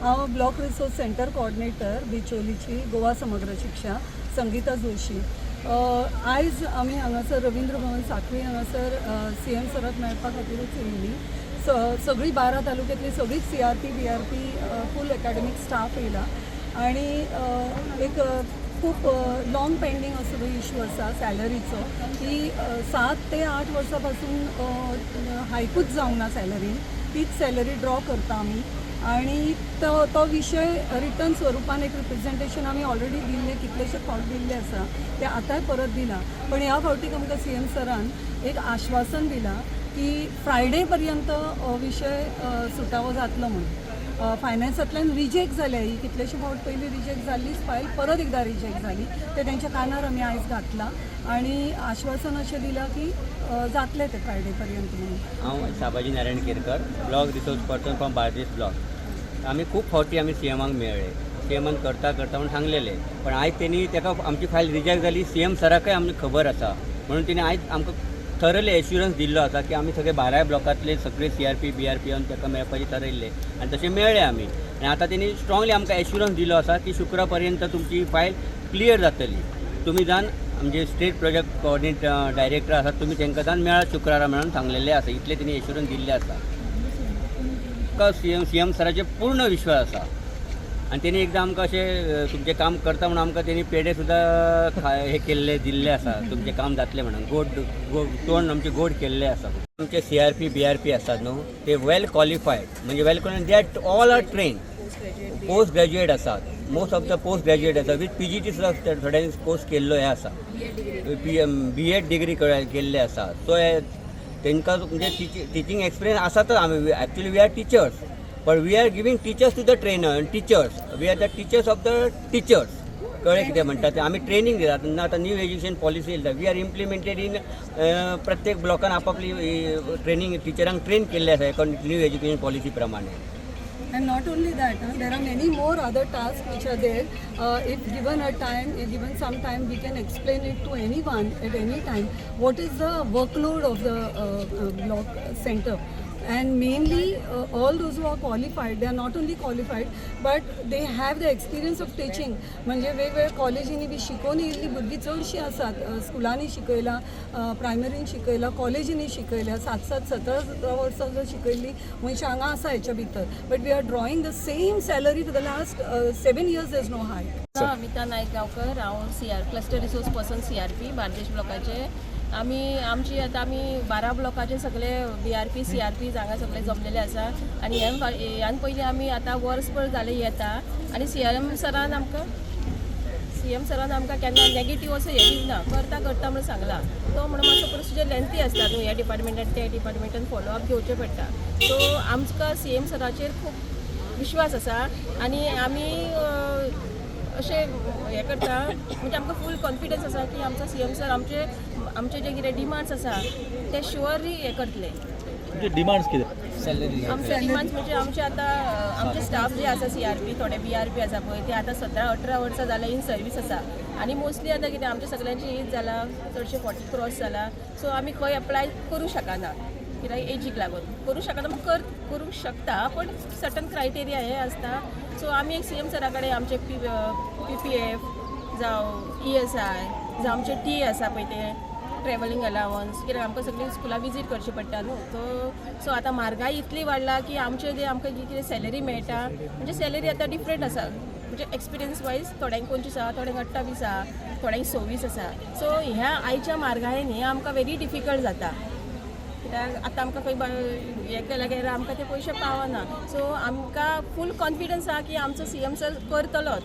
हांव block resource centre coordinator बिचोलीची, गोवा समग्र शिक्षा, संगीता जोशी. आयज आमी हांगासर रवींद्र भवन, साखळी हांगासर सीएम सराक मेळपा खातीरूच येयल्ली. सगळीं 12 तालुक्यांतली सगळीच CRP, BRP, full academic staff येयला आणि एक खूप लाँग पेंडींग असो इशू आसा सॅलरीचो की 7 ते 8 वर्सां पासून हायकूच जावंक ना सॅलरीन. तीच सॅलरी ड्रॉ करता आमी आणि तो तो विशय रिटन स्वरुपान एक रिप्रेझेंटेशन आमी ऑलरेडी दिल्ले, कितलेशे फावट दिल्ले आसा, ते आतांय परत दिला. पण ह्या फावटीक आमकां सीएम सरान एक आश्वासन दिलां की फ्रायडे पर्यंत हो विशय सुटावो जातलो म्हणून. फायनान्सांतल्यान रिजेक्ट जाल्या ही, कितलेशे फावट पयलीं रिजेक्ट जाल्लीच फायल परत एकदां रिजेक्ट जाली. ते तेंच्या कानार आमी आयज घातलां आणि आश्वासन अशें दिलां की जातलें तें फ्रायडे पर्यंत म्हणून. हांव Sabaji Narayan Kerkar, block resource person from Bardez block. आमी खूब फावटी आमी सीएमाक मेळ्ळे. सीएमान करता करता म्हणून सांगलेले, पण आयज तेणी ताका आमची फायल रिजेक्ट जाली. सीएम सराकय आमकां खबर आसा म्हणून तेणी आयज आमकां थरली एश्युरन्स दिल्लो आसा की आमी सगळे बाराय ब्लॉकांतले सगळे सीआरपी, बीआरपी येवन ताका मेळपाचें थरयल्लें आनी तशें मेळ्ळे आमी. आनी आतां तेणी स्ट्रांगली आमकां एश्युरन्स दिलो आसा की शुक्रा पर्यंत तुमची फायल क्लियर जातली. तुमी जावन आमचे स्टेट प्रोजेक्ट कोऑर्डिनेट डायरेक्टर आसात, तुमी तांकां जावन मेळात शुक्रारा म्हणून सांगलेलें आसा. इतलें तेणी एश्युरन्स दिल्लें आसा. आमकां सीएम सराचेर पूर्ण विश्वास आसा आनी तेणी एकदां आमकां अशें तुमचें काम करता म्हणून आमकां तेणी पेडे सुद्दां हे केल्ले दिल्ले आसा, तुमचें काम जातलें म्हणून. गोड गोड तोंड आमचें गोड केल्लें आसा. आमचे सीआरपी, बीआरपी आसात न्हू, ते वेल क्वॉलिफायड, म्हणजे well qualified, they are all are trained post graduate आसात. Most of the post graduate आसा, विथ पीजीटी सुद्दां थोड्यांनी कोर्स केल्लो हे आसा, पी एम बीएड डिग्री केल्ले आसा. सो हे तांकां म्हणजे टिचींग एक्सपिरियन्स आसातच. आमी actually we are teachers, but we are giving teachers to the trainer teachers. We are the teachers of the teachers. कळ्ळें कितें म्हणटा तें? आमी ट्रेनींग दितात. तेन्ना आतां न्यू एज्युकेशन पॉलिसी येयल्या, we are implemented in प्रत्येक ब्लॉकान आपापली ट्रेनींग, टिचरांक ट्रेन केल्ले आसा न्यू एज्युकेशन पॉलिसी प्रमाणे. And not only that, there are many more other tasks which are there. If given a time, if given some time, we can explain it to anyone at any time. What is the workload of the block center? And mainly, all those who are qualified, they are not only qualified, but they have the experience of teaching. म्हणजे वेगवेगळ्या कॉलेजींनी बी शिकोवन येयल्लीं भुरगीं चडशीं आसात. स्कुलांनी शिकयलां, प्रायमरीन शिकयलां, कॉलेजींनी शिकयल्या. सात सात 17 17 वर्सां जर शिकयल्लीं मनशां हांगा आसा हेच्या भितर, but we are drawing the same salary for the last 7 years. Is no hike. नांव अमिता नायक गांवकर. हांव CR cluster resource person, CRP Bardez ब्लॉकाचे. आमी आमची आतां आमी 12 ब्लॉकाचे सगळे बीआरपी, सीआरपी हांगा सगळे जमलेले आसा. आनी ह्यान ह्यान पयलीं आमी आतां वर्सभर जालें येता आनी सीएम सरान आमकां केन्ना नेगेटीव असो हें दिवना. करता करता म्हणून सांगलां. तो म्हणून मातसो प्रोसिजर लेंथी आसता न्हू, ह्या डिपार्टमेंटान त्या डिपार्टमेंटान फॉलोअप घेवचें पडटा. सो आमकां सीएम सराचेर खूब विश्वास आसा आनी आमी अशें हें करता, म्हणजे आमकां फूल कॉन्फिडन्स आसा की आमचो सीएम सर आमचे आमचे जे कितें डिमांड्स आसा ते शुअरली हें करतले. तुमचे डिमांड्स कितें? सॅलरी. आमचे डिमांड्स म्हणजे आमचे आतां आमचे स्टाफ जे आसा, सीआरपी, थोडे बीआरपी आसा पळय, ते आतां 17-18 वर्सां जाल्यां इन सर्वीस आसा. आनी मोस्टली आतां कितें, आमच्या सगळ्यांची एज जाला, चडशे 40 क्रॉस जाला. सो आमी खंय एप्लाय करूं शकना, कित्याक एजीक लागून करूं शकना. मग करूंक शकता, पण सर्टन क्रायटेरिया हे आसता. सो आमी एक सीएम सरा कडेन आमचे पीपीएफ जावं ईएसआय जावं आमचे टीए आसा पळय, ते ट्रॅवलिंग अलावन्स, कित्याक आमकां सगळीं स्कुलां विजीट करची पडटा न्हू. सो सो आतां म्हारगाय इतली वाडला की आमचे जे आमकां जी कितें सॅलरी मेळटा, म्हणजे सॅलरी आतां डिफरंट आसा, म्हणजे एक्सपिरियन्स वायज थोड्यांक 25 आहा, थोड्यांक 28 आहा, थोड्यांक 26 आसा. सो ह्या आयच्या म्हारगायेन हें आमकां व्हेरी डिफिकल्ट जाता, कित्याक आतां आमकां खंय हें केलें जाल्यार आमकां ते पयशे पावना. सो आमकां फूल कॉन्फिडन्स आहा की आमचो सीएम सर करतलोच.